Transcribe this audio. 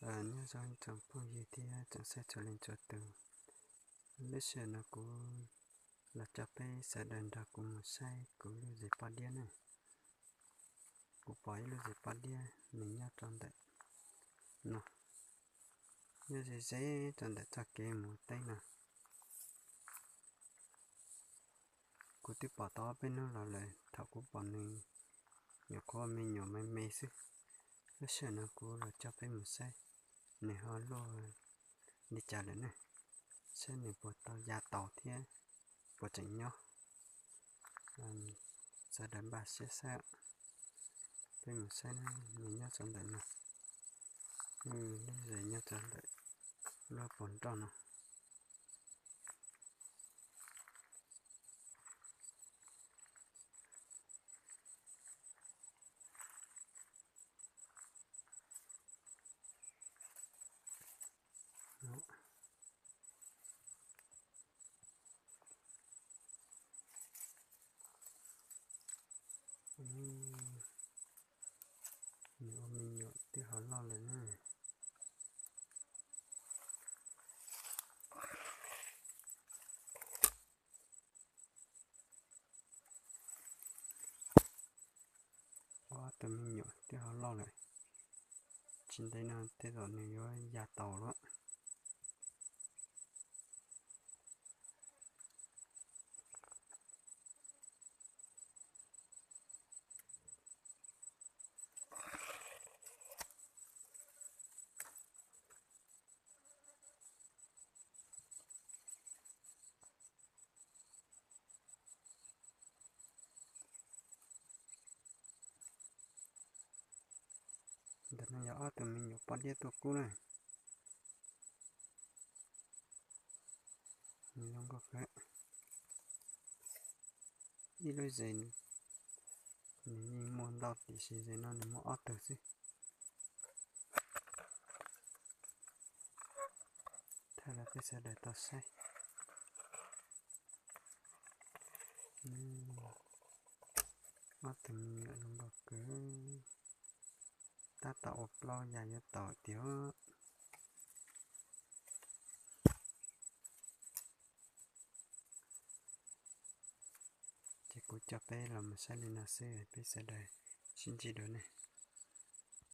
Nyob zoo tsoom phooj ywg thiab tsoom saib txhua leej txhua tus, lub sij hawm no kuv los coj peb sawv daws nrog kuv mus saib kuv lub zes poj diab ne. Kuv pom ib lub zes poj diab nws nyob rau ntawm no, nyob ze ze rau ntawm txoj kev mus teb no. Kuv twb pom tau ob peb hnub los lawm, thaum kuv pom nws nyuam qhuav me nyuam me me xwb. Lub sij hawm no kuv los coj peb mus saib nws ho luaj li cas lawm ne, saib nws puas tau ya taus thiab puas tseem nyob. Sawv daws npaj siab saib, peb mus saib nws nyob rau ntawm no, lub zes nyob rau ntawm lub pob nroj no. Nws ua me nyuam twb ho loj lawm na. Ob tug me nyuam twb ho loj lawm, tsis ntev no tej zaum nws yuav ya taus lawm. Ntawm no yog ob tug me nyuam poj diab tuaj kub na. Nws zoo nkauj kawg. Ib lub zes nws yeej muaj ntau, tiam sis zes no nws muaj ob tug xwb. Thaij los peb sawv daws tau saib. Ob tug me nyuam zoo nkauj kawg, tab tom ua plaub ya yuav taus tiag. Ces kuv coj peb los mus saib li no xwb, peb sawv daws sib ntsib dua ne.